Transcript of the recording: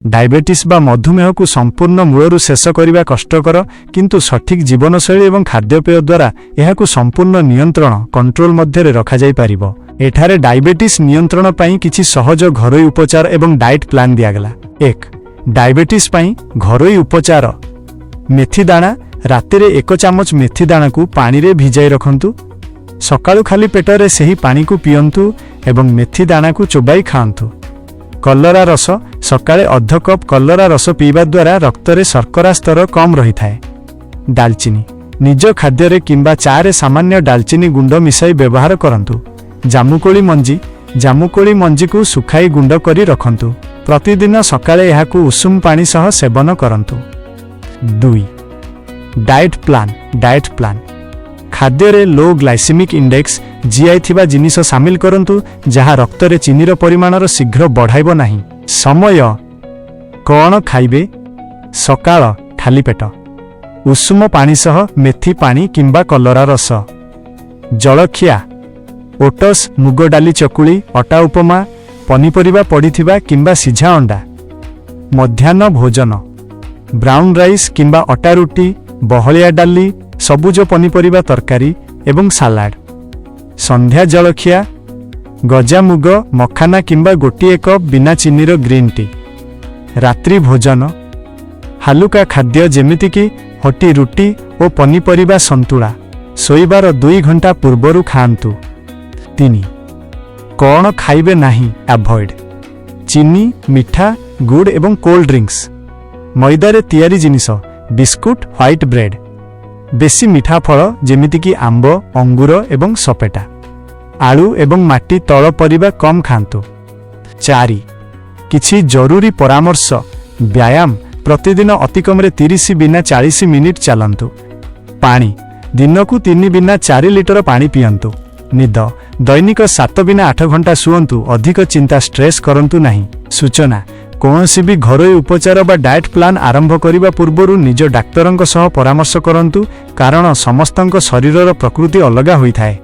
Diabetes ବା ମଧୁମେହକୁ ସମ୍ପୂର୍ଣ୍ଣ ମୂଳରୁ ଶେଷ କରିବା କଷ୍ଟକର, କିନ୍ତୁ ସଠିକ୍ ଜୀବନଶୈଳୀ ଏବଂ ଖାଦ୍ୟପେୟ ଦ୍ୱାରା ଏହାକୁ ସମ୍ପୂର୍ଣ୍ଣ ନିୟନ୍ତ୍ରଣ, କଣ୍ଟ୍ରୋଲ ମଧ୍ୟରେ ରଖାଯାଇପାରିବ। ଏଠାରେ ଡାଇବେଟିସ୍ ନିୟନ୍ତ୍ରଣ ପାଇଁ କିଛି ସହଜ ଘରୋଇ ଉପଚାର ଏବଂ ଡାଏଟ୍ ପ୍ଲାନ୍ ଦିଆଗଲା। 1. ଡାଇବେଟିସ୍ ପାଇଁ ଘରୋଇ ଉପଚାର। ମେଥି ଦାଣା। ରାତିରେ 1 ଚାମଚ ମେଥି ଦାଣାକୁ ପାଣିରେ ଭିଜାଇ ରଖନ୍ତୁ। ସକାଳୁ ଖାଲି ପେଟରେ ସେହି ପାଣିକୁ ପିଅନ୍ତୁ ଏବଂ ମେଥି ଦାଣାକୁ ଚୋବାଇ ଖାଆନ୍ତୁ। କଲରା ରସ। ସକାଳେ ଅଧ କପ୍ କଲରା ରସ ପିଇବା ଦ୍ୱାରା ରକ୍ତରେ ଶର୍କରା ସ୍ତର କମ୍ ରହିଥାଏ। ଡାଲଚିନି। ନିଜ ଖାଦ୍ୟରେ କିମ୍ବା ଚାରେ ସାମାନ୍ୟ ଡାଲଚିନି ଗୁଣ୍ଡ ମିଶାଇ ବ୍ୟବହାର କରନ୍ତୁ। ଜାମୁକୋଳି ମଞ୍ଜି। ଜାମୁକୋଳି ମଞ୍ଜିକୁ ଶୁଖାଇ ଗୁଣ୍ଡ କରି ରଖନ୍ତୁ। ପ୍ରତିଦିନ ସକାଳେ ଏହାକୁ ଉଷୁମ ପାଣି ସହ ସେବନ କରନ୍ତୁ। 2. Diet plan. Diet plan: ଖାଦ୍ୟରେ ଲୋ ଗ୍ଲାଇସେମିକ୍ ଇଣ୍ଡେକ୍ସ, ଜିଆଇ ଥିବା ଜିନିଷ ସାମିଲ କରନ୍ତୁ, ଯାହା ରକ୍ତରେ ଚିନିର ପରିମାଣର ଶୀଘ୍ର ବଢ଼ାଇବ ନାହିଁ। ସମୟ: କ'ଣ ଖାଇବେ? ସକାଳ, ଖାଲି ପେଟ, ଉଷୁମ ପାଣି ସହ ମେଥି ପାଣି କିମ୍ବା କଲରା ରସ। ଜଳଖିଆ: ଓଟସ୍, ମୁଗ ଡାଲି ଚକୁଳି, ଅଟା ଉପମା, ପନିପରିବା ପଡ଼ିଥିବା କିମ୍ବା ସିଝା ଅଣ୍ଡା। ମଧ୍ୟାହ୍ନ ଭୋଜନ: ବ୍ରାଉନ୍ ରାଇସ୍ କିମ୍ବା ଅଟା ରୁଟି, ବହଳିଆ ଡାଲି, ସବୁଜ ପନିପରିବା ତରକାରୀ ଏବଂ ସାଲାଡ। ସନ୍ଧ୍ୟା ଜଳଖିଆ: ଗଜା ମୁଗ, ମଖାନା କିମ୍ବା ଗୋଟିଏ କପ୍ ବିନା ଚିନିର ଗ୍ରୀନ୍ ଟି। ରାତ୍ରି ଭୋଜନ: ହାଲୁକା ଖାଦ୍ୟ, ଯେମିତିକି ହଟି ରୁଟି ଓ ପନିପରିବା ସନ୍ତୁଳା। ଶୋଇବାର 2 ଘଣ୍ଟା ପୂର୍ବରୁ ଖାଆନ୍ତୁ। 3. କ'ଣ ଖାଇବେ ନାହିଁ? ଆଭଏଡ୍ ଚିନି, ମିଠା, ଗୁଡ଼ ଏବଂ କୋଲ୍ଡ ଡ୍ରିଙ୍କସ୍। ମଇଦାରେ ତିଆରି ଜିନିଷ, ବିସ୍କୁଟ, ହ୍ୱାଇଟ୍ ବ୍ରେଡ୍। ବେଶୀ ମିଠା ଫଳ, ଯେମିତିକି ଆମ୍ବ, ଅଙ୍ଗୁର ଏବଂ ସପେଟା। ଆଳୁ ଏବଂ ମାଟି ତଳ ପରିବା କମ୍ ଖାଆନ୍ତୁ। 4. କିଛି ଜରୁରୀ ପରାମର୍ଶ। ବ୍ୟାୟାମ: ପ୍ରତିଦିନ ଅତିକମ୍ରେ 30 ବିନା 40 ମିନିଟ୍ ଚାଲନ୍ତୁ। ପାଣି: ଦିନକୁ 3 ବିନା 4 ଲିଟର ପାଣି ପିଅନ୍ତୁ। ନିଦ: ଦୈନିକ 7 ବିନା 8 ଘଣ୍ଟା ଶୁଅନ୍ତୁ। ଅଧିକ ଚିନ୍ତା, ଷ୍ଟ୍ରେସ୍ କରନ୍ତୁ ନାହିଁ। ସୂଚନା: କୌଣସି ବି ଘରୋଇ ଉପଚାର ବା ଡାଏଟ୍ ପ୍ଲାନ୍ ଆରମ୍ଭ କରିବା ପୂର୍ବରୁ ନିଜ ଡାକ୍ତରଙ୍କ ସହ ପରାମର୍ଶ କରନ୍ତୁ, କାରଣ ସମସ୍ତଙ୍କ ଶରୀରର ପ୍ରକୃତି ଅଲଗା ହୋଇଥାଏ।